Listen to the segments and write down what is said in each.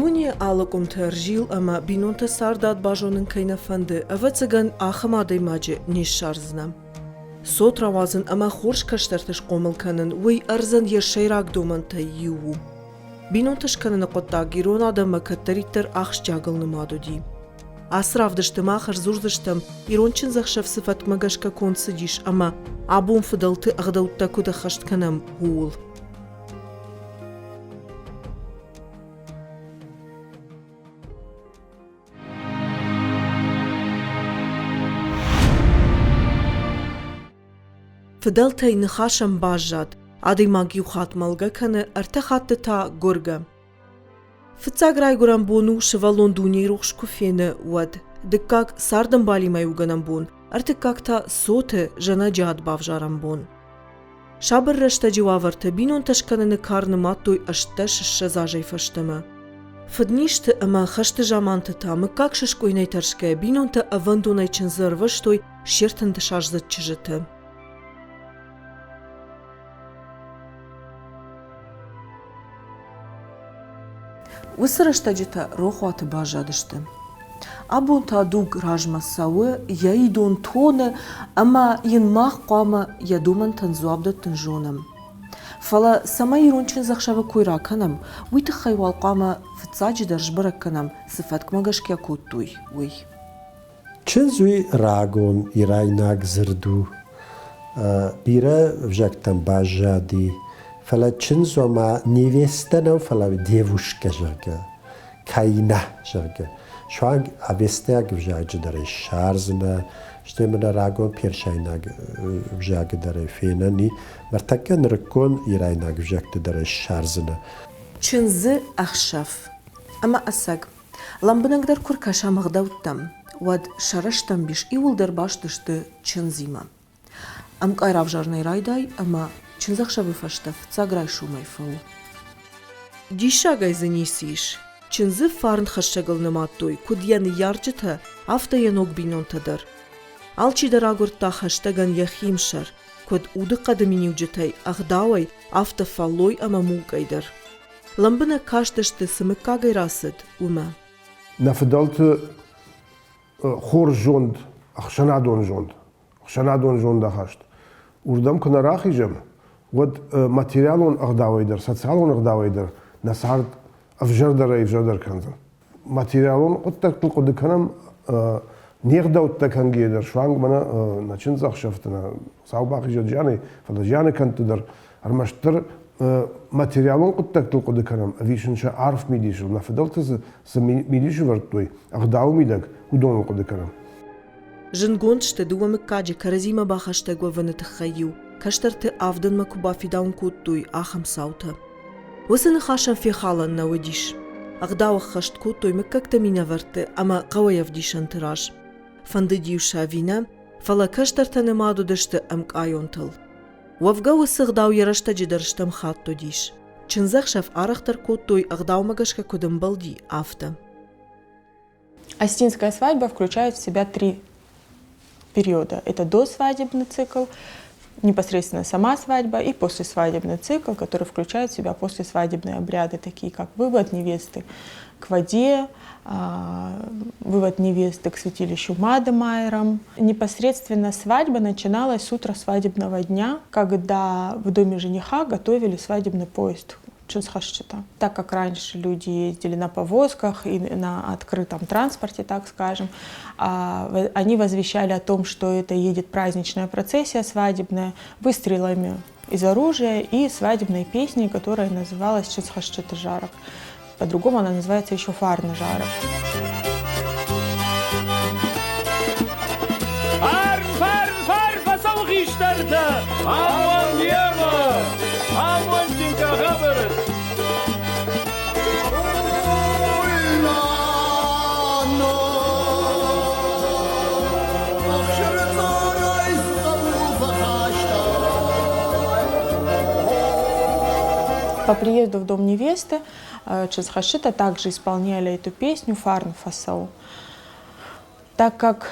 Дуне алы къуымты ӕрзил ӕмӕ бинонтӕ цардад базонын кӕй нӕ фӕнды, ӕвӕццӕгӕн, ахӕм адӕймаджы не ссардзынӕ. Цот рауадзын ӕмӕ хорз кӕстӕрты схъомыл кӕнын, уый ӕрдзӕн йӕ сӕйраг домӕнтӕй иу у. Бинонтӕ скӕныны хъуыддаг ирон адӕммӕ кӕддӕриддӕр ахсджиагыл нымад уыди. Ацы равдысты мах ӕрдзурдзыстӕм, ирон чындзӕхсӕв цы фӕткмӕ гӕсгӕ конд цыдис ӕмӕ абон фыдӕлты ӕгъдӕуттӕ куыд ӕххӕст кӕнӕм, ууыл. Фыдӕлтӕй ныхасӕн баззад, адӕймаг иу хатт мӕлгӕ кӕны, ӕртӕ хатты та гуыргӕ. Фыццаг райгуырӕн бон у, сывӕллон дунейы рухс куы фены, уӕд. Дыккаг – цардӕмбалимӕ иугӕнӕн бон, ӕртыккаг та – цоты, зӕнӕджы ад бавзарӕн бон. Сабыр рӕстӕджы уавӕрты бинонтӕ скӕныны кар нымадтой 18-20 азӕй фӕстӕмӕ. Фыднизты ӕмӕ хӕсты заманты та мыггаг сыскъуыйынӕй тӕрсгӕ бинонтӕ ӕвӕндонӕй чындзы ӕрвыстой се ртындӕсаздзыд чызджыты. Уыцы рӕстӕджытӕ рохуаты баззадысты. Абон та дуг размӕ цӕуы, йӕ идон тоны ӕмӕ йын мах хъуамӕ йӕ домӕнтӕн дзуапп дӕттын зонӕм. Фӕлӕ цӕмӕй ирон чындзӕхсӕвы кой ракӕнӕм, уый тыххӕй уал хъуамӕ фыццаджыдӕр сбӕрӕг кӕнӕм, цы фӕткмӕ гӕсгӕ кодтой, уый. Чындз уый рагон ирайнаг дзырд у. Бирӕ ӕвзӕгтӕм баззади, фӕлӕ чындз ома невестӕ нӕу, фӕлӕ девушкӕ, зӕгъгӕ, кӕйнӕ, зӕгъгӕ. Суанг авестӕйаг ӕвзаджы дӕр ӕй ссардзынӕ, стӕй мын рагон персайнаг ӕвзагы дӕр ӕй фенӕн и, ныртӕккӕ нырыккон ирайнаг ӕвзӕгты дӕр ӕй ссардзынӕ. Чындзы ӕхсӕв. Ӕмӕ ӕцӕг, Лӕмбынӕгдӕр куы ркӕсӕм ӕгъдӕуттӕм, уӕд сӕ рӕстӕмбис иууылдӕр баст сты чындзимӕ. Ӕмкъай равзарынӕй райдай ӕмӕ чындзӕхсӕвы фӕстӕ фыццаг райсомӕй фӕу. Диссагӕй дзы ницы ис. Чындзы фарнхӕссӕгыл нымадтой куыд йӕ ныййарджытӕ, афтӕ йӕ ног бинонтӕ дӕр. Алчидӕр агуырдта хӕстӕгӕн йӕхи мсӕр, куыд удыхъӕды миниуджытӕй, ӕгъдауӕй, афтӕ фӕллой ӕмӕ мулкъӕй дӕр. Лӕмбынӕг кастысты, цы мыггагӕй рацыд, уымӕ. Нӕ фыдӕлты хорз зонд, ӕхсӕнадон зонд, ӕхсӕнадон зондахаст, уырдӕм куы нӕ рахизӕм, уӕд материалон ӕгъдауӕй дӕр, социалон ӕгъдауӕй дӕр нӕ цард ӕвзӕрдӕрӕй ӕвзӕрдӕр кӕндзӕн. Материалон хъуыддӕгтыл хъуыды кӕнӕм, не гъдӕуттӕ кӕнгӕйӕ дӕр, суанг мӕнӕ нӕ чындзӕхсӕвты, нӕ сау бахизӕд зианӕй, фӕлӕ зианы кӕндты дӕр ӕрмӕстдӕр материалон хъуыддӕгтыл хъуыды кӕнӕм, ӕви сын сӕ арф мидисыл, нӕ фыдӕлтӕ цы мидис ӕвӕрдтой, ӕгъдауы мидӕг, уыдоныл хъуыды кӕнӕм. Зындгонд сты дыууӕ мыггаджы кӕрӕдзимӕ бахӕстӕг уӕвыны тыххӕй-иу кӕстӕрты авдӕнмӕ куы бафидауын кодтой, ахӕм цаутӕ. Уыцы ныхасӕн фехалӕн нӕ уыдис. Ӕгъдау ӕххӕст кодтой мыггӕгты минӕвӕртты ӕмӕ хъӕуӕй ӕвдисӕнты раз. Фӕндыд-иу сӕ ӕви нӕ, фӕлӕ кӕстӕртӕ нымад уыдысты ӕмкъайонтыл. Уӕвгӕ уыцы ӕгъдау йӕ рӕстӕджы дӕр стӕм хатт уыдис. Чындзӕхсӕв арӕхдӕр кодтой, ӕгъдаумӕ гӕсгӕ куыд ӕмбӕлди, афтӕ. Осетинская свадьба включает в себя три периода. Это досвадебный цикл, непосредственно сама свадьба и послесвадебный цикл, который включает в себя послесвадебные обряды, такие как вывод невесты к воде, вывод невесты к святилищу Мадемайрам. Непосредственно свадьба начиналась с утра свадебного дня, когда в доме жениха готовили свадебный поезд Чындзхӕсджытӕ. Так как раньше люди ездили на повозках и на открытом транспорте, так скажем, они возвещали о том, что это едет праздничная процессия свадебная, выстрелами из оружия и свадебной песней, которая называлась Чындзхӕсджыты зарӕг. По-другому она называется еще Фарны зарӕг. Фарн, фарн, фарн, фӕцӕуы хистӕртӕ! Амонд йемӕ! Амондджын хабар! По приезду в дом невесты Чындзхӕсджытӕ также исполняли эту песню «Фарн фӕцӕуы». Так как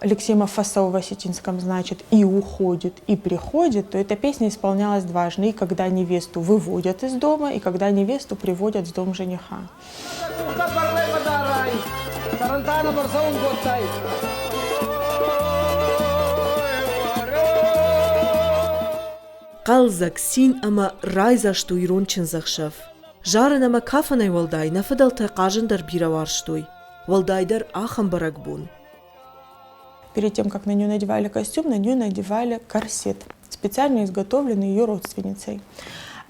Лексема «фасау» в осетинском значит и уходит, и приходит, то эта песня исполнялась дважды, и когда невесту выводят из дома, и когда невесту приводят в дом жениха. Хъӕлдзӕг, цин ӕмӕ райдзаст у ирон чындзӕхсӕв. Зарын ӕмӕ кафынӕй уӕлдай нӕ фыдӕлтӕ хъазын дӕр бирӕ уарзтой, уӕлдайдӕр ахӕм бӕрӕгбон. Перед тем, как на нее надевали костюм, на нее надевали корсет, специально изготовленный ее родственницей.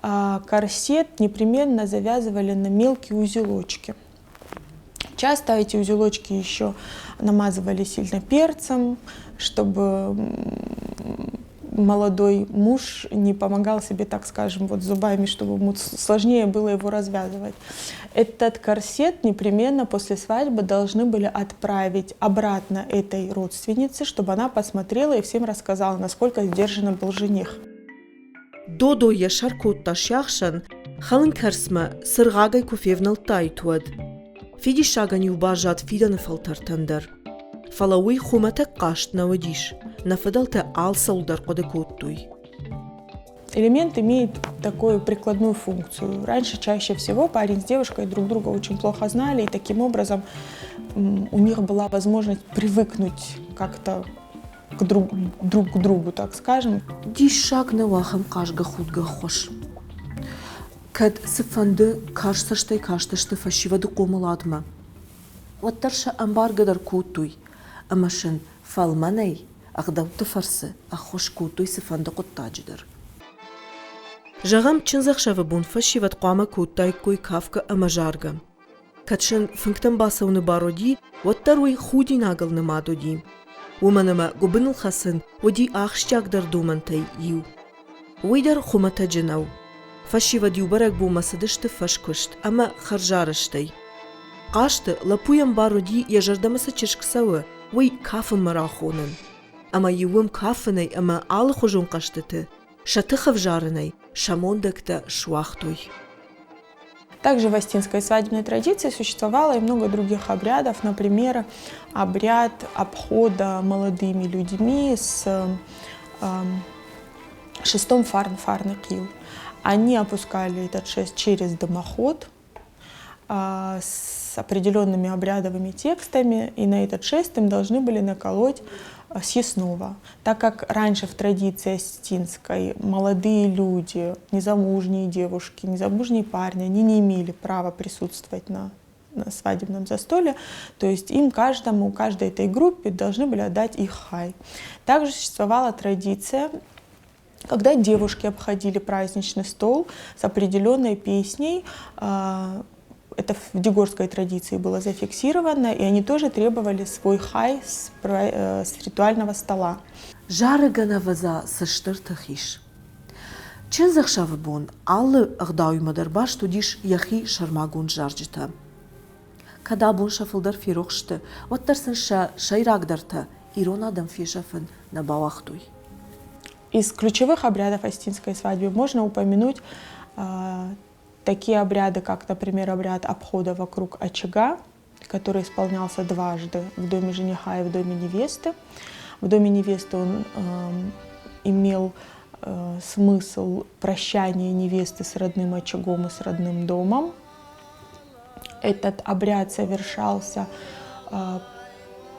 Корсет непременно завязывали на мелкие узелочки. Часто эти узелочки еще намазывали сильно перцем, чтобы молодой муж не помогал себе, так скажем, вот зубами, чтобы ему сложнее было его развязывать. Этот корсет непременно после свадьбы должны были отправить обратно этой родственнице, чтобы она посмотрела и всем рассказала, насколько сдержанным был жених. Додой йӕ сӕр кодта сиахсӕн, хӕлын кӕрцмӕ цыргъагӕй куы февнӕлдтаид, уӕд. Фидиссагӕн-иу баззад фидӕны фӕлтӕртӕн дӕр. Фӕлӕ уый хуымӕтӕг хъазт нӕ уыдис, нӕ фыдӕлтӕ алцӕуыл дӕр хъуыды кодтой. Элемент имеет такую прикладную функцию. Раньше чаще всего парень с девушкой друг друга очень плохо знали, и таким образом у них была возможность привыкнуть как-то к друг, друг к другу, так скажем. Диссаг нӕу ахӕм хъазгӕ-худгӕ ӕххуыс. Кӕд цыфӕнды карз цӕстӕй кастысты фӕсивӕды хъомыладмӕ, уӕддӕр сӕ ӕмбаргӕ дӕр кодтой ӕмӕ сын фӕлмӕнӕй ӕгъдӕутты фӕрцы ӕххуыс кодтой цыфӕнды хъуыддаджы дӕр. Зӕгъӕм, чындзӕхсӕвы бон фӕсивӕд хъуамӕ кодтаиккой кафгӕ ӕмӕ заргӕ. Кӕд сын фынгтӕм бацӕуыны бар уыди, уӕддӕр уый худинагыл нымад уыди. Уымӕн ӕмӕ гуыбыныл хӕцын уыди ахсджиагдӕр домӕнтӕй иу. Уый дӕр хуымӕтӕджы нӕу. Фӕсивӕд иу бӕрӕгбонмӕ цыдысты фӕскуыст ӕмӕ хӕрзарӕзтӕй. Хъазты лӕппуйӕн бар уыди, йӕ зӕрдӕмӕ цы чызг цӕуы, уый кафынмӕ рахонын. Ӕмӕ-иу уым кафынӕй ӕмӕ алыхуызон хъӕзтыты сӕ тых ӕвзарынӕй сӕ мондӕгтӕ суагътой. Также в осетинской свадебной традиции существовало и много других обрядов, например, обряд обхода молодыми людьми с шестом фарн-фарны кил. Они опускали этот шест через дымоход с определенными обрядовыми текстами, и на этот шест им должны были наколоть съестного. Так как раньше в традиции осетинской молодые люди, незамужние девушки, незамужние парни, они не имели права присутствовать на на свадебном застолье, то есть им каждому, каждой этой группе должны были отдать их хай. Также существовала традиция, когда девушки обходили праздничный стол с определенной песней, это в дигорской традиции было зафиксировано, и они тоже требовали свой хай с, с ритуального стола. Зарӕгӕн ӕвӕдза цы стыр тых ис. Чындзӕхсӕвы бон алы ӕгъдауимӕ дӕр баст уыдис йӕхи сӕрмагонд зарджытӕ. Кӕд абон сӕ фылдӕр ферох сты, уӕддӕр сын сӕ сӕйрагдӕртӕ ирон адӕм фесӕфын нӕ бауагътой. Из ключевых обрядов осетинской свадьбы можно упомянуть такие обряды, как, например, обряд обхода вокруг очага, который исполнялся дважды в доме жениха и в доме невесты. В доме невесты он имел смысл прощания невесты с родным очагом и с родным домом. Этот обряд совершался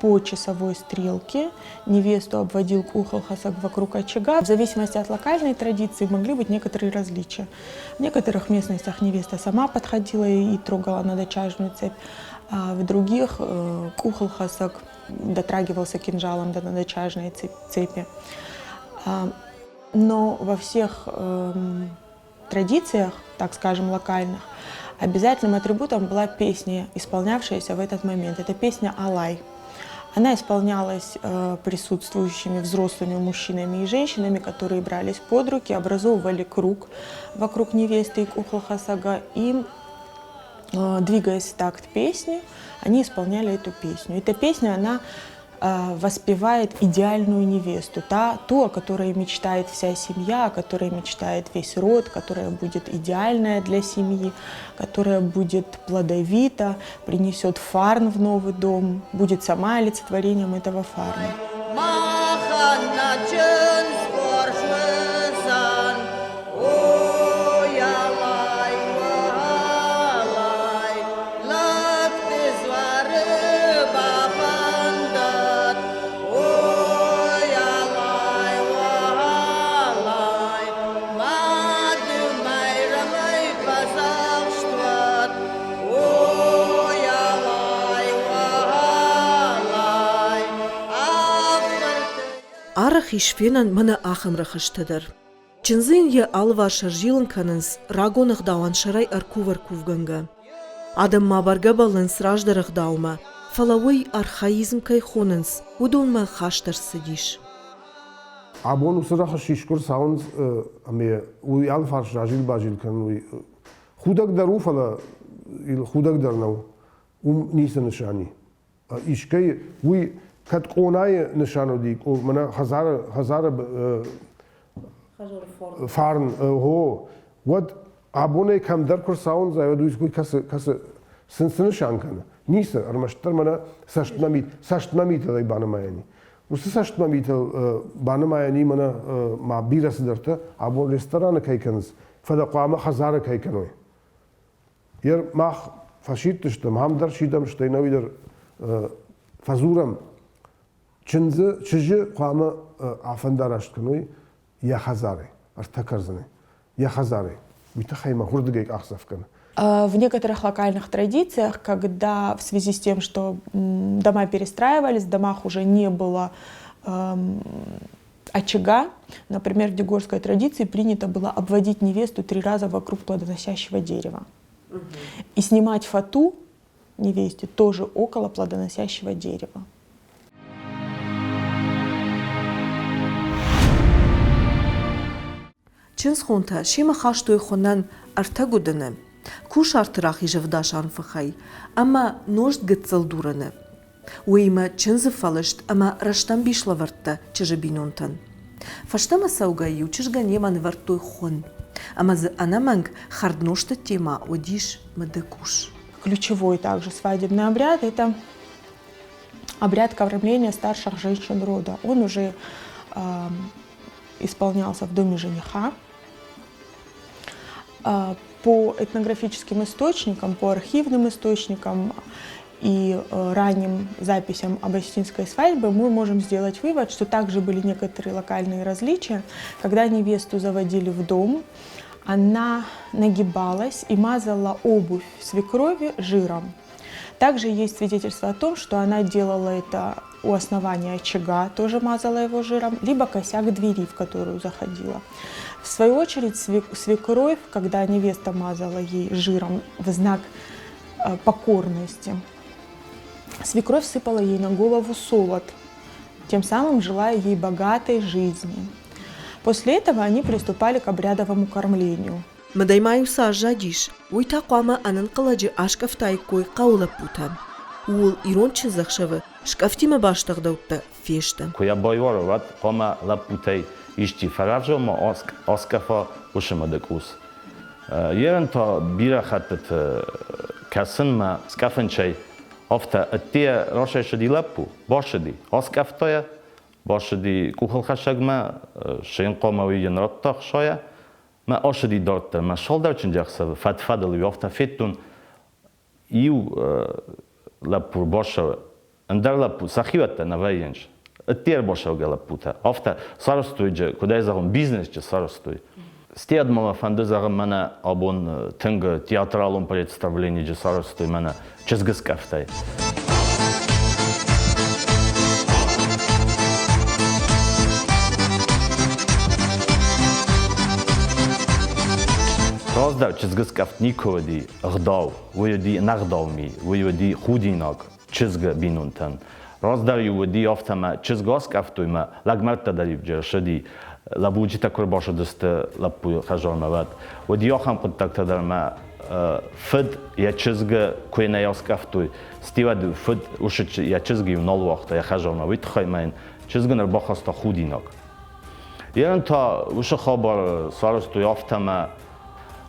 по часовой стрелке. Невесту обводил кухолхасак вокруг очага. В зависимости от локальной традиции могли быть некоторые различия. В некоторых местностях невеста сама подходила и трогала надочажную цепь, а в других кухолхасак дотрагивался кинжалом до надочажной цепи. Но во всех традициях, так скажем, локальных, обязательным атрибутом была песня, исполнявшаяся в этот момент. Это песня «Алай». Она исполнялась присутствующими взрослыми мужчинами и женщинами, которые брались под руки, образовывали круг вокруг невесты и кухолхасага, и, двигаясь в такт песни, они исполняли эту песню. Эта песня, она воспевает идеальную невесту, ту, о которой мечтает вся семья, о которой мечтает весь род, которая будет идеальная для семьи, которая будет плодовита, принесет фарн в новый дом, будет сама олицетворением этого фарна. Арӕх ис фенӕн мӕнӕ ахӕм рӕхыстӕ дӕр. Чындзы йын йӕ алыварс ӕрзилын кӕнынц рагон ӕгъдауӕн сӕрӕй ӕркув-ӕркувгӕнгӕ. Адӕм ма бӕргӕ бӕллынц раздӕр ӕгъдаумӕ, фӕлӕ уый архаизм кӕй хонынц, уыдонмӕ хаст ӕрцыдис. Абон уыцы рӕхыс искуы рцӕуынц ӕмӕ уый алыфарс разил-базил кӕнын уый худӕг дӕр у, фӕлӕ худӕг дӕр нӕу. Уым ницы нысан и. Искӕй уый кӕд къонайы нысан уыди, мӕнӕ хӕдзары хӕдзары фарн, гъо, уӕд абонӕй кӕмдӕр куы рцауындзай, уӕд уый кӕцы, кӕцы цы, цы нысан кӕны? Ницы, ӕрмӕстдӕр мӕнӕ цӕстмӕ цӕстмӕ митыл банымайӕн и. Уыцы цӕстмӕ митыл банымайӕн и мӕнӕ ма бирӕ цыдӕртӕ абон рестораны кӕй кӕнынц, фӕлӕ хъуамӕ хӕдзары кӕй кӕной. Ер мах фӕсидтыстӕм, ам дӕр сидӕм, стӕй нӕуи дӕр фӕдзурӕм, чындзы, чызджы хъуамӕ афӕндараст кӕной йӕ хӕдзарӕй, ӕртӕ кӕрдзыны, йӕ хӕдзарӕй. Уый тыххӕй мӕ хуырдыгӕй къахдзӕф кӕны. В некоторых локальных традициях, когда в связи с тем, что дома перестраивались, в домах уже не было очага, например, в дегорской традиции принято было обводить невесту три раза вокруг плодоносящего дерева. И снимать фату невесте тоже около плодоносящего дерева. Чындзхонтӕ семӕ хастой хуынӕн ӕртӕ гуыдыны, кусарты рахизӕвдасӕн фыхӕй ӕмӕ нозт гыццыл дурыны. Уыимӕ чындзы фӕлыст ӕмӕ рӕстӕмбис лӕвӕрдта чызджы бинонтӕн. Фӕстӕмӕ цӕугӕ-иу чызгӕн йемӕ нывӕрдтой хуын, ӕмӕ дзы ӕнӕмӕнг хӕрднозты темӕ уыдис мыдыкъус. Ключевой также свадебный обряд – это обряд кормления старших женщин рода. Он уже исполнялся в доме жениха. По этнографическим источникам, по архивным источникам и ранним записям об осетинской свадьбе мы можем сделать вывод, что также были некоторые локальные различия. Когда невесту заводили в дом, она нагибалась и мазала обувь свекрови жиром. Также есть свидетельство о том, что она делала это у основания очага, тоже мазала его жиром, либо косяк двери, в которую заходила. В свою очередь свекровь, когда невеста мазала ей жиром в знак покорности, свекровь сыпала ей на голову солод, тем самым желая ей богатой жизни. После этого они приступали к обрядовому кормлению. Мыдӕй ма-иу цы аззадис, уый та хъуамӕ ӕнӕнхъӕлӕджы аскъӕфтаиккой хъӕуы лӕппутӕ. Ууыл ирон чындзӕхсӕвы скъӕфтимӕ баст ӕгъдӕуттӕ фесты. Куы йӕ байуара, уӕд хъуамӕ лӕппутӕй исчи фӕрӕвзома аскъӕфа уыцы мыдыкъус. Ерын та бирӕ хӕттыты кӕсынмӕ скъӕфынчӕй афтӕ ӕддейӕ расайсыди лӕппу, басыди, аскъӕфта йӕ, басыди къухылхӕссӕгмӕ, цы йын хъуамӕ уый йын радта ӕхсайӕ, Мӕ ацыди дарддӕр, мӕ цалдӕр чындзӕхсӕвы фӕд-фӕдыл-иу афтӕ федтон, иу лӕппу ӕрбацӕуы, ӕндӕр лӕппу, сӕхиуӕттӕ нӕ вӕййынц, ӕдде ӕрбацӕугӕ лӕппутӕ. Афтӕ сарӕзтой, куыд ӕй зӕгъон, бизнесджы сарӕзтой. Стӕй ма мӕ фӕнды зӕгъын, мӕнӕ абон тынг театралон представлениджы сарӕзтой мӕнӕ чызгыскъӕфтӕй. Раздӕр чызгыскъӕфт никуы уыди ӕгъдау, уый уыди ӕнӕгъдау ми, уый уыди худинаг чызгы бинонтӕн. Раздӕр-иу уыди афтӕ, ӕмӕ чызг аскъӕфтой мӕ лӕгмӕрдтӕ дӕр-иу ссыди. Лӕбурджытӕ куы ӕрбацыдысты лӕппуйы хӕдзармӕ, уӕд уыди ахӕм хъуыддӕгтӕ дӕр, ӕмӕ фыд йӕ чызгы куы нӕ аскъӕфтой, стӕй фыд усы йӕ чызгы-иу нал уагъта йӕ хӕдзармӕ, уый тыххӕй ма йын чызг ын ӕрбахаста худинаг. Йе та уыцы хабар сарӕзтой афтӕ, ӕмӕ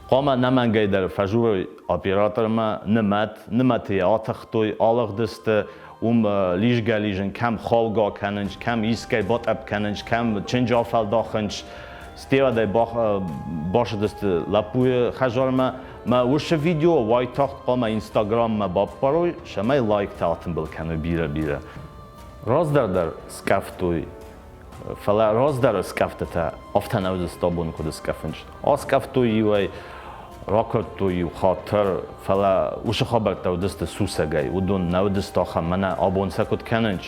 хъуамӕ ӕнӕмӕнгӕй дӕр фӕзурой оператормӕ нымӕт, нымӕты йӕ атыхтой, алыгъдысты, уым лизгӕ-лизын кӕм хаугӕ кӕнынц, кӕм искӕй батъӕпп кӕнынц, кӕм чынджы афӕлдахынц. Стӕй бацыдысты лӕппуйы хӕдзармӕ. Мӕ уыцы видео уайтагъд хъуамӕ Инстаграммӕ баппарой, цӕмӕй лайктӕ атымбыл кӕной бирӕ-бирӕ. Раздӕр дӕр скъӕфтой, фӕлӕ раздӕры скъӕфтытӕ афтӕ нӕ уыдысты абон куыд скъӕфынц. Аскъӕфтой иуӕй, ракодтой-иу хатыр, фӕлӕ уыцы хабӕрттӕ уыдысты сусӕгӕй, уыдон нӕ уыдысты ахӕм, мӕнӕ абон сӕ куыд кӕнынц,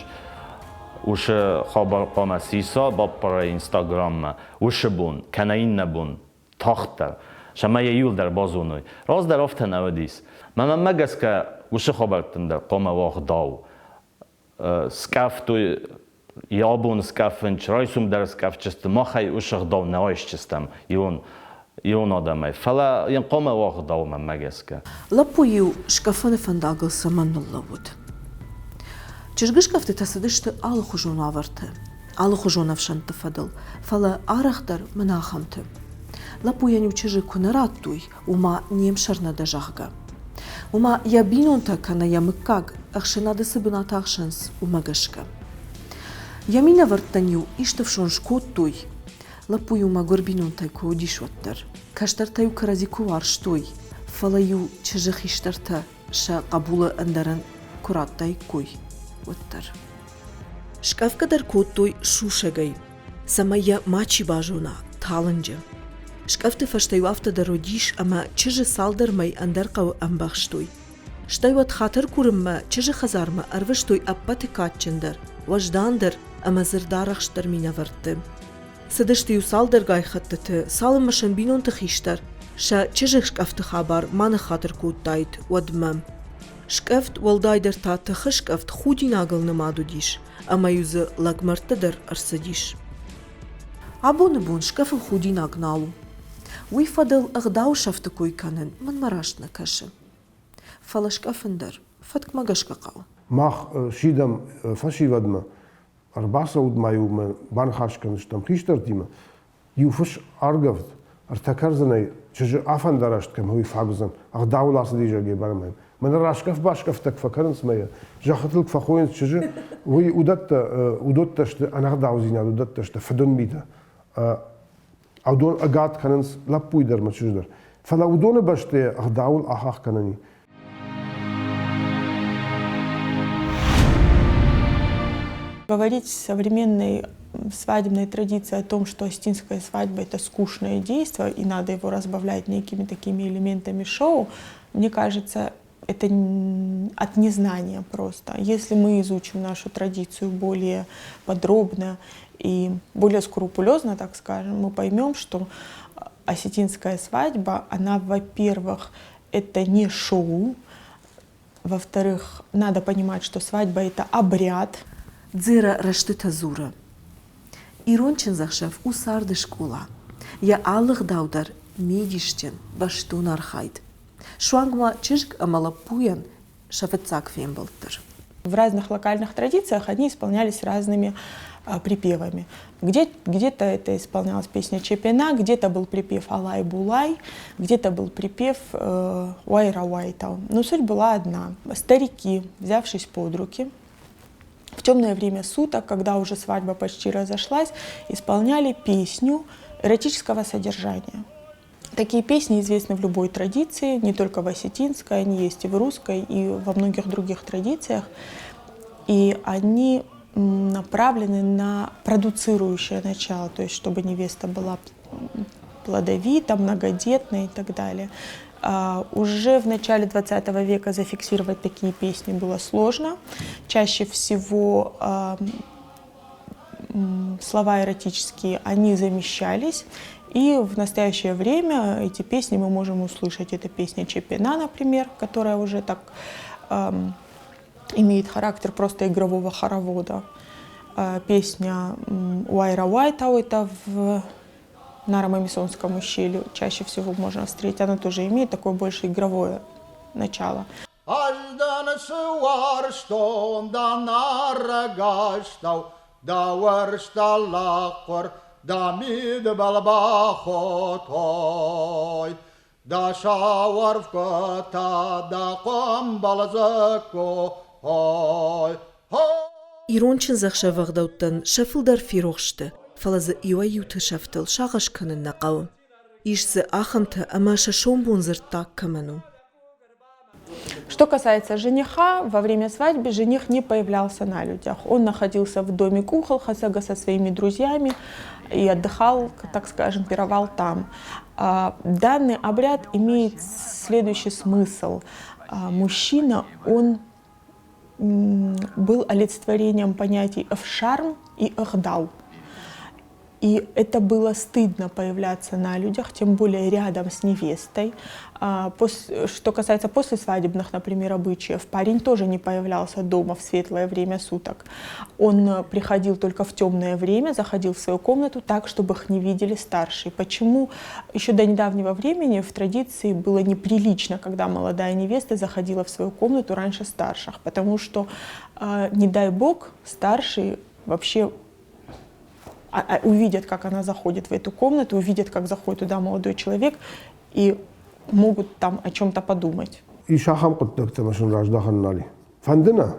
уыцы хабар хъуамӕ сиса, баппара Инстаграммӕ, уыцы бон, кӕнӕ иннӕ бон, тагъддӕр, цӕмӕй йӕ иуылдӕр базоной. Раздӕр афтӕ нӕ уыдис. Мӕнмӕ гӕсгӕ уыцы хабӕрттӕн дӕр хъуамӕ уа ӕгъдау. Скъӕфтой йӕ абон скъӕфынч, райсом дӕр скъӕфджысты, махӕй уыцы ӕгъдау нӕ айсджыстӕм ирон ирон адӕмӕй. Фӕлӕ йын хъуамӕ уа ӕгъдау мӕнмӕ гӕсгӕ. Лӕппу-иу скъӕфӕны фӕндагыл цӕмӕн ныллӕууыд? Чызгыскъӕфтытӕ цыдысты алыхуызон уавӕрты, алыхуызон ӕфсӕнтты фӕдыл, фӕлӕ арӕхдӕр мӕн ахӕмты. Лӕппуйӕн-иу чызджы куы нӕ радтой, уымӕ не мсӕр нӕ дӕ, зӕгъгӕ. Уымӕ йӕ бинонтӕ кӕнӕ йӕ мыггаг ӕхсӕнады цы бынат ахсынц, уымӕ гӕсгӕ. Йӕ минӕвӕрттӕн-иу исты фсон скодтой, лӕппу-иу мӕгуыр бинонтӕй куы уыдис, уӕддӕр. Кӕстӕртӕ-иу кӕрӕдзи куы уарзтой, фӕлӕ-иу чызджы хистӕртӕ сӕ хъӕбулы ӕндӕрӕн куы радтаиккой, уӕддӕр. Скъӕфгӕ дӕр кодтой сусӕгӕй, цӕмӕй йӕ мачи базона талынджы. Скъӕфты фӕстӕ-иу афтӕ дӕр уыдис, ӕмӕ чызджы цалдӕр мӕй ӕндӕр хъӕуы ӕмбӕхстой. Стӕй уӕд хатыр курынмӕ чызджы хӕдзармӕ ӕрвыстой ӕппӕты кадджындӕр, уӕздандӕр ӕмӕ дзырдарӕхстдӕр минӕвӕртты. Цыдысты-иу цалдӕргай хӕттыты, цалынмӕ сӕм бинонты хистӕр сӕ чызджы скъӕфты хабар ма ныххатыр кодтаид, уӕдмӕ. Скъӕфт, уӕлдайдӕр та тыхы скъӕфт худинагыл нымад уыдис, ӕмӕ-иу дзы лӕгмӕрдтӕ дӕр ӕрцыдис. Абоны бон скъӕфын худинаг нал у. Уый фӕдыл ӕгъдауы сӕфты кой кӕнын мӕнмӕ раст нӕ кӕсы. Фӕлӕ скъӕфын дӕр фӕткмӕ гӕсгӕ хъӕуы. Мах сидӕм фӕсивӕдмӕ, ӕрбацӕут ма-иу мӕ баныхас кӕндзыстӕм хистӕртимӕ, Иу фыс ӕргӕвд, ӕртӕ кӕрдзынӕй чызджы афӕндараст кӕм уый фаг уыдзӕн, ӕгъдауыл ацыди зӕгъгӕ бармӕн. Мӕнӕ раскъӕф-баскъӕфтӕ куы фӕкӕнынц мӕ йӕ зӕххытыл куы фӕхойынц чызджы, уый уыдӕттӕ, уыдӕттӕ сты ӕнӕгъдаудзинад, уыдӕттӕ сты фыдын митӕ. Уыдон ӕгад кӕнынц лӕппуйы дӕр мӕ чызджы дӕр. Фӕлӕ уыдоны бӕсты ӕгъдауыл ахахх кӕнӕн и. Говорить современной свадебной традиции о том, что осетинская свадьба – это скучное действо, и надо его разбавлять некими такими элементами шоу, мне кажется, это от незнания просто. Если мы изучим нашу традицию более подробно и более скрупулезно, так скажем, мы поймем, что осетинская свадьба, она, во-первых, это не шоу, во-вторых, надо понимать, что свадьба – это обряд. Дзера рӕстытӕ дзуры. Ирон чындзӕхсӕв у царды скъола. Йӕ алы гъдау дӕр мидисджын, бӕстон архайд. Суанг ма чызг ӕмӕ лӕппуйӕн сӕ фыццаг фембӕлд дӕр. В разных локальных традициях они исполнялись разными припевами. Где, где-то это исполнялась песня Чепена, где-то был припев Алай-Булай, где-то был припев э, Уайра-Уайтау. Но суть была одна. Старики, взявшись под руки, в темное время суток, когда уже свадьба почти разошлась, исполняли песню эротического содержания. Такие песни известны в любой традиции, не только в осетинской, они есть и в русской, и во многих других традициях. И они направлены на продуцирующее начало, то есть чтобы невеста была плодовита, многодетна и так далее. А, уже в начале 20 века зафиксировать такие песни было сложно. Чаще всего слова эротические, они замещались. И в настоящее время эти песни мы можем услышать. Это песня Чепина, например, которая уже так эм, имеет характер просто игрового хоровода. Песня «Уайра Уайтау» — это в Наро-Мамисонском ущелье чаще всего можно встретить. Она тоже имеет такое больше игровое начало. Ӕз цы уарзтон, дӕ нарӕгастӕу, дӕ уӕрстӕ лӕгхъуыр, дӕ мидбыл бахудтой. Дӕ сау ӕрфгуытӕ, дӕ хъуымбыл дзыкку, ой, Ирон чындзӕхсӕвы ӕгъдӕуттӕн сӕ фылдӕр ферох сты, фӕлӕ дзы иуӕй-иуты сӕфтыл сагъӕс кӕнын нӕ хъӕуы. Ис дзы ахӕмтӕ, ӕмӕ сӕ сомбон дзырддаг кӕмӕн у. Что касается жениха, во время свадьбы жених не появлялся на людях. Он находился в доме кукол Хасага со своими друзьями и отдыхал, так скажем, пировал там. Данный обряд имеет следующий смысл. Мужчина, он был олицетворением понятий «эфшарм» и «эхдау». И это было стыдно появляться на людях, тем более рядом с невестой. Что касается послесвадебных, например, обычаев, парень тоже не появлялся дома в светлое время суток. Он приходил только в темное время, заходил в свою комнату так, чтобы их не видели старшие. Почему еще до недавнего времени в традиции было неприлично, когда молодая невеста заходила в свою комнату раньше старших? Потому что, не дай бог, старшие вообще увидят, как она заходит в эту комнату, увидят, как заходит туда молодой человек, и могут там о чем-то подумать. Ис ахӕм хъуыддӕгтӕ ӕмӕ сын раздахӕн нал и. Фӕнды нӕ,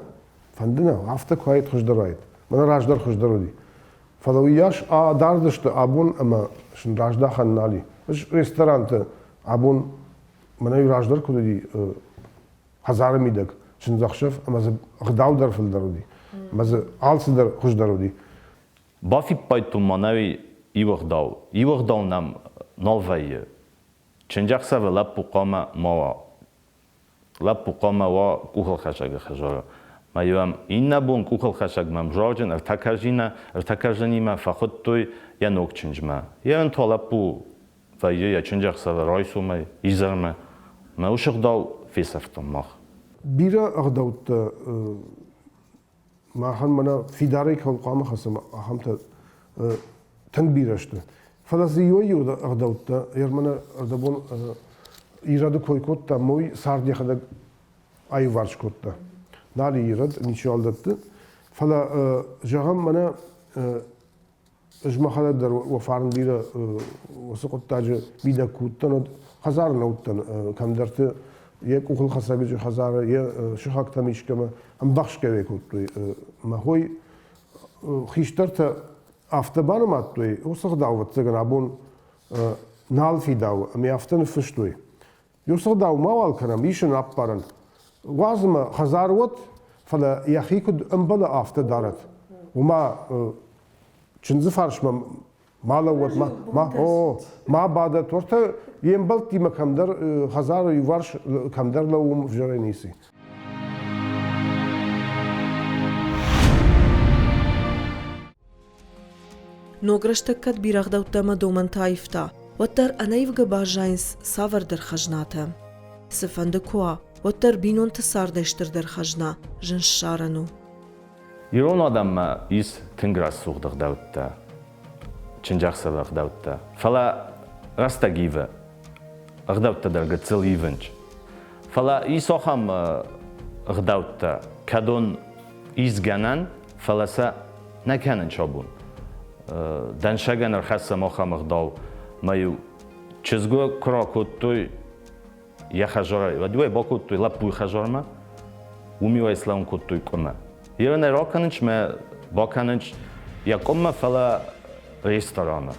фӕнды нӕ, афтӕ куы уаид, хуыздӕр уаид. Мӕнӕ раздӕр хуыздӕр уыди. Фӕлӕ уыйас адард сты абон ӕмӕ сын раздахӕн нал и. Ӕз ресторанты абон мӕнӕ раздӕр куыд уыди хӕдзары мидӕг чындзӕхсӕв ӕмӕ дзы ӕгъдау дӕр фылдӕр уыди, ӕмӕ дзы алцыдӕр хуыздӕр уыди. Бафиппайдтон ма нӕуи иу ӕгъдау. Иу ӕгъдау нӕм нал вӕййы. Чындзӕхсӕвы лӕппу хъуамӕ ма уа. Лӕппу хъуамӕ уа къухылхӕцӕгы хӕдзары. Мӕ-иу ӕм иннӕ бон къухылхӕцӕгмӕ мзарджын ӕртӕ кӕрдзынимӕ фӕхуыдтой йӕ ног чынджмӕ. Йе рын та лӕппу вӕййы йӕ чындзӕхсӕвы райсомӕй изӕрмӕ. Мӕ уыцы ӕгъдау фесӕфтам мах. Бирӕ ӕгъдӕуттӕ махӕн мӕнӕ фидарӕй кӕуыл хъуамӕ хӕцӕм, ахӕмтӕ тынг бирӕ сты. Фӕлӕ дзы иуӕй-иу ӕгъдӕуттӕ, мӕнӕ ӕрдӕбон ирӕды кой кодта, мой цард йӕхӕдӕг аиуварс кодта. Нал ирӕд, ничиуал дӕтты. Фӕлӕ, зӕгъӕм, мӕнӕ Ӕз мӕхӕдӕг дӕр уӕ фарн бирӕ уыцы хъуыддаджы мидӕг куы уыдтӕн, уӕд хӕдзары нӕ уыдтӕн кӕмдӕрты йӕ къухылхӕцӕгыджы хӕдзары, йӕ сыхӕгтӕм искӕмӕ ӕмбӕхсгӕ уӕй кодтой. Мӕ хой хистӕртӕ афтӕ банымадтой, уыцы ӕгъдау, ӕвӕццӕгӕн, абон нал фидауы, ӕмӕ афтӕ ныффыстой. Иу сыгъдау мауал кӕнӕм, ис ын ӕппарӕн. Уадз ӕмӕ хӕдзар уӕд, фӕлӕ йӕхи куыд ӕмбӕлы, афтӕ дарӕд. Уымӕ чындзы фарсмӕ ма лӕууӕд, ма, ма, о, ма бадӕт. Уӕртӕ йе мбӕлттимӕ кӕмдӕр хӕдзары иуварс кӕмдӕр лӕууым ӕвзӕрӕй ницы. Ног рӕстӕг кӕд бирӕ ӕгъдӕуттӕ ӕмӕ домӕнтӕ аивта, уӕддӕр ӕнӕивгӕ баззайынц цавӕрдӕр хӕзнатӕ. Цыфӕнды куы уа, уӕддӕр бинонты цардӕй стырдӕр хӕзна зын ссарӕн у. Ирон адӕммӕ ис тынг рӕсугъд ӕгъдӕуттӕ, чындзӕхсӕвы ӕгъдӕуттӕ. Фӕлӕ рӕстӕг ивы, ӕгъдӕуттӕ дӕр гыццыл ивынц. Фӕлӕ ис ахӕм ӕгъдӕуттӕ, кӕдон ис гӕнӕн, фӕлӕ сӕ нӕ кӕнын абон. Дӕнцӕгӕн ӕрхӕссӕм ахӕм ӕгъдау, мӕ-иу чызгы куы ракодтой йӕ хӕдзарӕй, уӕд-иу ӕй бакодтой лӕппуйы хӕдзармӕ, уым-иу ӕй слӕууын кодтой къуымы. Йе нӕ ракӕнынц мӕ бакӕнынц йӕ къуыммӕ, фӕлӕ рестораны.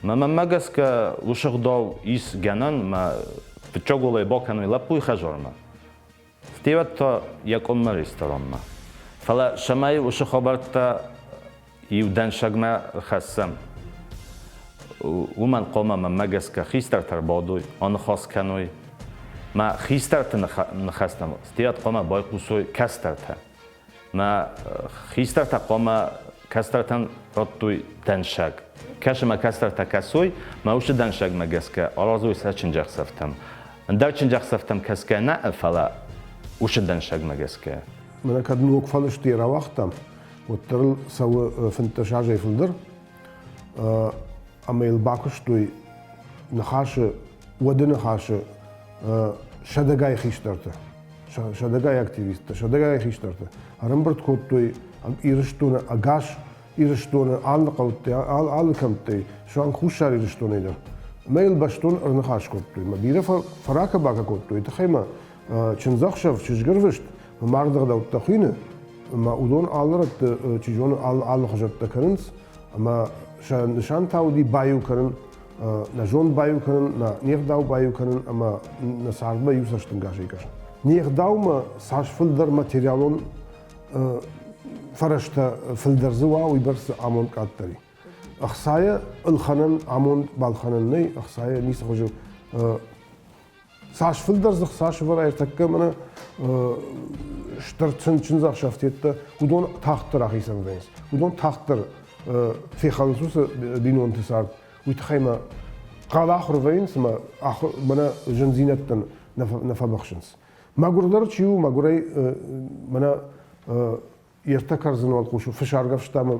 Мӕ мӕнмӕ гӕсгӕ уыцы ӕгъдау ис гӕнӕн, мӕ фыццаг уал ӕй бакӕной лӕппуйы хӕдзармӕ, Стивӕд та йӕ къуыммӕ ресторанмӕ. Фӕлӕ цӕмӕй уыцы хабӕрттӕ иу дӕнцӕгмӕ рхӕссӕм, уымӕн хъуамӕ мӕнмӕ гӕсгӕ хистӕртӕ ӕрбадой, аныхас кӕной. Мӕ хистӕрты ныхӕстӕм стивӕд хъуамӕ байхъусой кӕстӕртӕ. Мӕ хистӕртӕ хъуамӕ кӕстӕртӕн радтой дӕнцӕг. Кӕсы мӕ кӕстӕртӕ кӕсой, мӕ уыцы дӕнцӕгмӕ гӕсгӕ аразой сӕ чындзӕхсӕвтӕм. Ӕндӕр чындзӕхсӕвтӕм кӕсгӕ нӕ, фӕлӕ уыцы дӕнцӕгмӕ гӕсгӕ. Мӕнӕ кӕд ног фӕлысты рауагътам, уӕддӕр ыл цӕуы 15 азӕй фылдӕр. Ӕмӕ йыл бакуыстой ныхасы, уӕды ныхасы сӕдӕгай хистӕртӕ, сӕдӕгай активисттӕ, сӕдӕгай хистӕртӕ. Ӕрӕмбырд кодтой Ирыстоны ӕгас Ирыстоны алы хъӕуттӕй, алы кӕмттӕй, суанг Хуссар Ирыстонӕй дӕр. Ӕмӕ йыл бӕстон ӕрныхас кодтой. Мӕ бирӕ фӕракӕ-бакӕ кодтой. Тыххӕй ма чындзӕхсӕв, чызгӕрвыст, марды ӕгъдӕуттӕ хуыйны, ӕмӕ уыдон алы рӕтты, чи зоны, алы хуызӕттӕ кӕнынц. Ӕмӕ сӕ нысан та уыди баиу кӕнын, нӕ зонд баиу кӕнын, нӕ не гъдау баиу кӕнын ӕмӕ нӕ цардмӕ иу цӕстӕнгасӕй кӕсын. Не гъдаумӕ цас фылдӕр материалон фӕрӕзтӕ фылдӕр дзы уа, уыйбӕрц дзы амонд къаддӕр и. Ӕхцайӕ ӕлхӕнӕн амонд балхӕнӕн нӕй, ӕхцайӕ ницы хуызы цас фылдӕр дзы хца сӕвӕрай ӕртӕккӕ мӕнӕ стыр чындзӕхсӕвтӕттӕ, уыдон тагъддӕр ахицӕн вӕййынц. Уыдон тагъддӕр фехӕлынц уыцы бинонты цард. Уый тыххӕй ма хъал ахуыр вӕййынц ӕмӕ мӕнӕ зындзинӕдтӕн нӕ фӕбыхсынц. Мӕгуырдӕр чи у, мӕгуырӕй мӕнӕ йе ртӕ кӕрдзыны уӕлхъус фыс аргӕвста ӕмӕ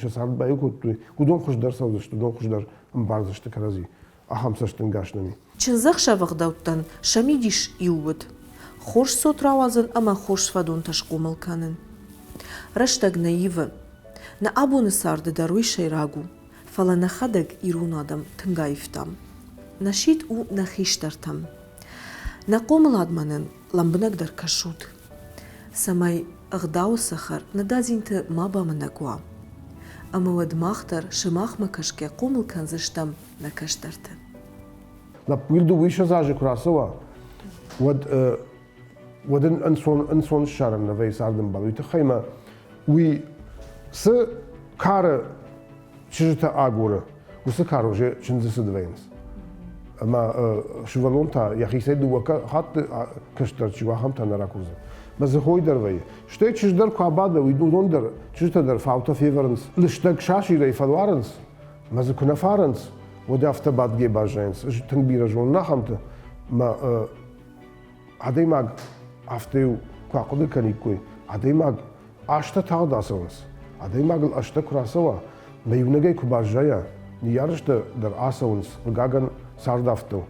сӕ цард баиу кодтой, уыдон хуыздӕр цӕудзысты, уыдон хуыздӕр ӕмбардзысты кӕрӕдзи. Ахӕм цӕстӕнгас нӕм и. Чындзӕхсӕвы ӕгъдӕуттӕн сӕ мидис иу уыд: хорз цот рауадзын ӕмӕ хорз фӕдонтӕ схъомыл кӕнын. Рӕстӕг нӕ ивы. Нӕ абоны царды дӕр уый сӕйраг у. Фӕлӕ нӕхӕдӕг ирон адӕм тынг аивтам. Нӕ сидт у нӕ хистӕртӕм. Нӕ хъомыладмӕ нын лӕмбынӕгдӕр кӕсут, цӕмӕй ӕгъдауы цӕхӕр нӕ дадзинты ма бамынӕг уа. Ӕмӕ уӕд мах дӕр сымахмӕ кӕсгӕ хъомыл кӕндзыстӕм нӕ кӕстӕрты. Лӕппуйыл дыууиссӕдз азы куы рацӕуа, уӕд уӕд ын ӕнцон ӕнцон ссарӕн нӕ вӕййы цардӕмбал. Уый тыххӕй ма уый цы кары чызджытӕ агуры, уыцы кары уже чындзы цыд вӕййынц. Ӕмӕ сывӕллон та йӕхицӕй дыууӕ хатты кӕстӕр чи у, ахӕмтӕ нӕ ракурдзӕн. Мӕ дзы хой дӕр вӕййы. Стӕй чызг дӕр куы абады, уыдон дӕр, чызджытӕ дӕр фаутӕ февӕрынц, лыстӕг сасирӕй фӕлуарынц, мӕ дзы куы нӕ фарынц, уӕд афтӕ бадгӕ баззайынц. Ӕз тынг бирӕ зонын ахӕмты, мӕ адӕймаг афтӕ-иу куы ахъуыды кӕниккой, адӕймаг азтӕ тагъд ацӕуынц. Адӕймагыл азтӕ куы рацӕуа, мӕ иунӕгӕй куы баззайа, ныййарджытӕ дӕр ацӕуынц, хъыгагӕн, цард афтӕ у.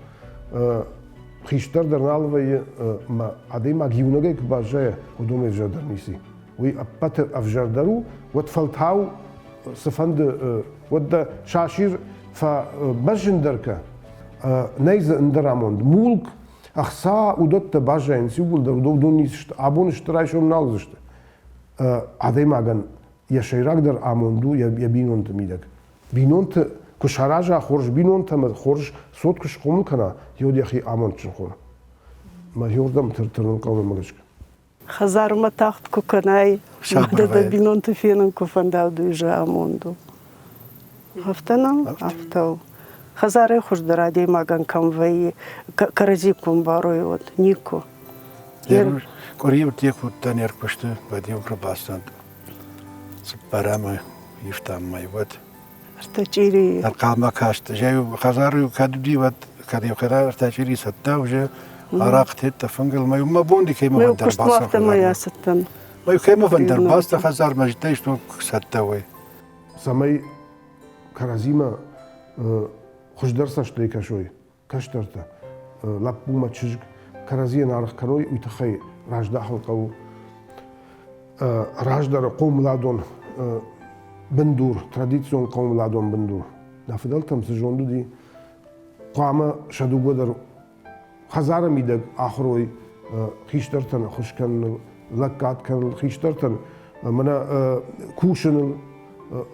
Хистӕр дӕр нал вӕййы, мӕ адӕймаг иунӕгӕй куы баззайа, уыдонӕй ӕвзӕрдӕр ницы. Уый ӕппӕты ӕвзӕрдӕр у, уӕд фӕлтау цыфӕнды, уӕд дӕ сасир фӕбӕззындӕр кӕ, нӕй дзы ӕндӕр амонд. Мулк, ӕхца, уыдӕттӕ баззайынц иууылдӕр, уыдон ницы сты. Абон сты, райсом нал уыдзысты. Адӕймагӕн йӕ сӕйрагдӕр амонд у йӕ бинонты мидӕг. Бинонты куы сараза хорз бинонтӕ ӕмӕ хорз цот куы схъомыл кӕна, уӕд йӕхи амондджын хоны. Мӕ иуырдӕм тырнын хъӕуы мӕ гӕсгӕ. Хӕдзармӕ тагъд куы кӕнай, уӕдӕ дӕ бинонты фенын куы фӕнда, уый же амонд у. Афтӕ нӕу? Афтӕ у. Хӕдзарӕй хуыздӕр адӕймагӕн кӕм вӕййы, кӕрӕдзи куы ӕмбарой, уӕд никуы. Къуыри уыдтӕ не ркуысты, уӕд-иу ӕрбацыд цыппӕрӕмы ивтам мӕй, уӕд Ӕртӕ чъирийы. Ӕнхъӕлмӕ каст. Хӕдзары кӕд уыди, уӕд кӕд-иу ӕртӕ чъири цӕттӕ уже арахъ тедта фынгыл. Мӕ мӕ бон кӕй мӕ фӕндӕр бацӕ ацыдтӕн. Мӕ кӕй мӕ фӕндӕр бацӕ хӕдзармӕ зыдтай, что цӕттӕ уой. Цӕмӕй кӕрӕдзимӕ хуыздӕр цӕстӕй кӕсой, кӕстӕртӕ, лӕппумӕ чызг кӕрӕдзийӕн аргъ кӕной, уый тыххӕй раздахын хъӕуы раздӕры хъомыладон бындур, традицион хъомыладон бындур. Нӕ фыдӕлтӕм цы зонд уыди, хъуамӕ сӕ дыууӕ дӕр хӕдзары мидӕг ахуыр уой хистӕртӕн ӕххуыс кӕныныл, лӕггад кӕныныл, хистӕртӕн мӕнӕ кусыныл.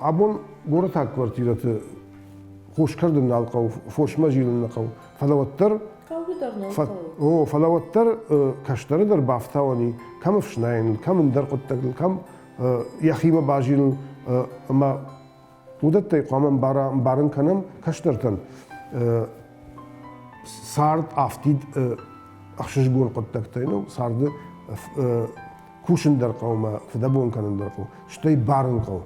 Абон горӕтаг квартирӕты хос кӕрдын нал хъӕуы, фосмӕ зилын нӕ хъӕуы. Фӕлӕ уӕддӕр О, фӕлӕ уӕддӕр кӕстӕры дӕр бафтауӕн и, кӕм ӕфснайыныл, кӕм ӕндӕр хъуыддӕгыл, кӕм йӕхимӕ базилын ӕмӕ уыдӕттӕй хъуамӕ ӕмбарын кӕнӕм кӕстӕртӕн. Цард афтид ӕхсызгон хъуыддӕгтӕй нӕу, царды кусын дӕр хъӕуы ӕмӕ фыдӕбон кӕнын дӕр хъӕуы, стӕй барын хъӕуы.